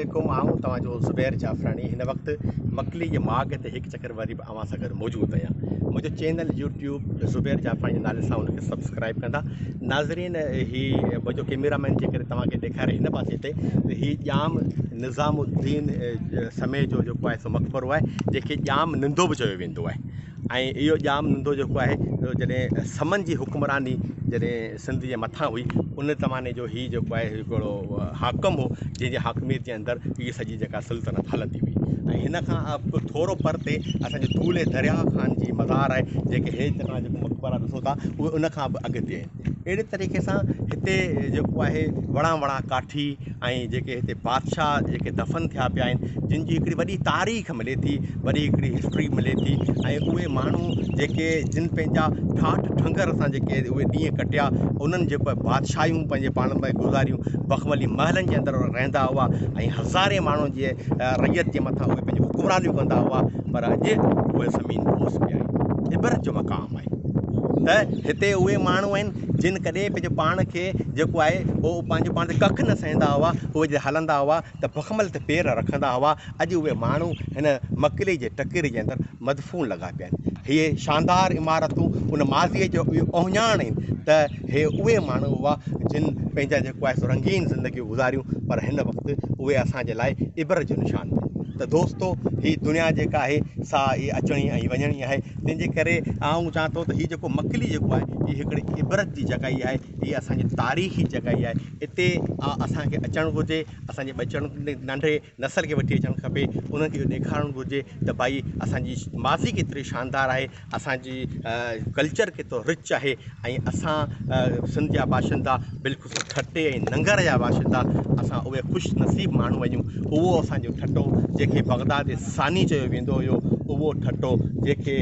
عليڪم آئون توهان جو زبير جعفراڻي هن وقت مڪلي جي ماڳ تي هڪ چڪر وري به اوهان سان گڏ موجود آهيان منهنجو چينل يوٽيوب زبير جعفراڻي جي نالي سان ان کي سبسڪرائب ڪندا ناظرين هي منهنجو ڪيميرا مين جيڪڏهن توهان کي ڏيکاري هن پاسي تي هي ڄام نظام الدين سمي جو جيڪو آهي سو مقبرو آهي جنهن کي ڄام نندو به چيو ويندو آهي ۽ اهو ڄام نندو جيڪو آهي سو جڏهن سمن جي حڪمراني جڏهن سنڌ جي مٿان هئي ان زماني جو هي جيڪو آهي هڪڙو حاڪم هو جنهن جي حاڪميت جي اندر هي سڄي جيڪا سلطنت هلندي هئي ۽ هن کان ٿورو پرتي اسانجي دولهه درياهه خان جي مزار آهي جيڪي هي توهان جيڪو مقبرا ڏسو ٿا اهي ان کان به اڳتي آهن اهڙي طريقي سان هتي جيڪو آهي وڙان وڙان ڪاٺي ۽ جيڪي هتي بادشاهه جيڪي دفن ٿيا پيا آهن جن جي هڪڙي وڏي تاريخ ملي ٿي وڏي هڪڙي هسٽري ملي ٿي ۽ اهي ماڻهو جيڪي جن پنهنجا ٺاٺ ٺنگر سان جيڪي اهي ڏينهن ڪٽيا انهن جيڪو آهي بادشاهيون پنهنجي پاڻ ۾ گذاريون بخملي محلن جي اندر رهندا هئا ۽ هزارين ماڻهن جي رعيت جي مٿان اهي پنهنجون حڪمرانيون ڪندا هئا پر اڄ اهي زمين بوس پيا آهن عبرت جو مقام آهي ته هتي اهي ماڻهو آهن جن ڪڏهن پنهنجو پاڻ کي جيڪو آهي اهو پنهنجو پاڻ تي ڪک نه سهندا هئا، اهي جڏهن هلندا هئا ته بخمل تي پير رکندا هئا، اڄ اهي ماڻهو هن مڪلي جي ٽڪري جي اندر مدفون لڳا پيا آهن. هي شاندار عمارتون ان ماضيء جو اهو اهڃاڻ آهن ته هي اهي ماڻهو هئا جن پنهنجا جيڪو آهي سو رنگين زندگيون گذاريون پر هن وقت اهي اسان جي لاء عبرت جو نشان بڻيا ته دوستو هي دنيا جيڪا آهي سا اهي اچڻي ۽ وڃڻي آهي تنهن جي ڪري آئون چوان ٿو ته هي جيڪو مڪلي جيڪو آهي هي هڪڙي عبرت جي جڳهه آهي هي اسان جي تاريخي جڳهه آهي اتي اسان کي اچڻ گهرجي اسان جي ٻچڙن ننڍي نسل کي وٺي اچڻ کپي انهن کي اهو ڏيکارڻ گهرجي ته ڀائي اسان جي ماضي ڪيتري شاندار آهي اسان جي ڪلچر ڪيترو رچ آهي ۽ اسان سنڌ جا باشندا بالخصوص ٺٽي ۽ ننگر جا باشندا اسان اهي خوش نصيب ماڻهو آهيون اهو اسان جو ٺٽو جنهن کي بغداد ثاني چيو ويندو هيو اهو ٺٽو جنهن کي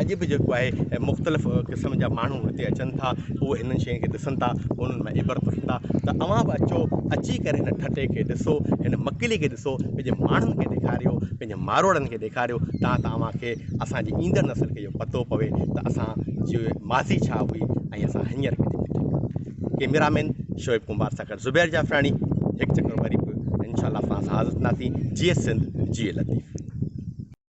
اڄ به جيڪو آهي مختلف قسم جا ماڻهو هتي اچن ٿا اهي هنن شين کي ڏسن ٿا انهن مان عبرت وٺن ٿا ته اوهان به اچو اچي ڪري هن ٺٽي کي ڏسو هن مڪلي کي ڏسو پنهنجي ماڻهن کي ڏيکاريو پنهنجي ماروئڙن کي ڏيکاريو تان ته اوهان کي اسان جي ايندڙ نسل کي اهو پتو پوي ته اسان جي ماضي ڇا هئي ۽ اسان هينئر ڪٿي بيٺا آهيون. ڪئميرا مين شعيب ڪنڀار سان گڏ زبير جعفراڻي هڪ چڪر وري به انشاء الله اوهان سان حاضر ٿينداسين. جيئي سنڌ جيئي لطيف.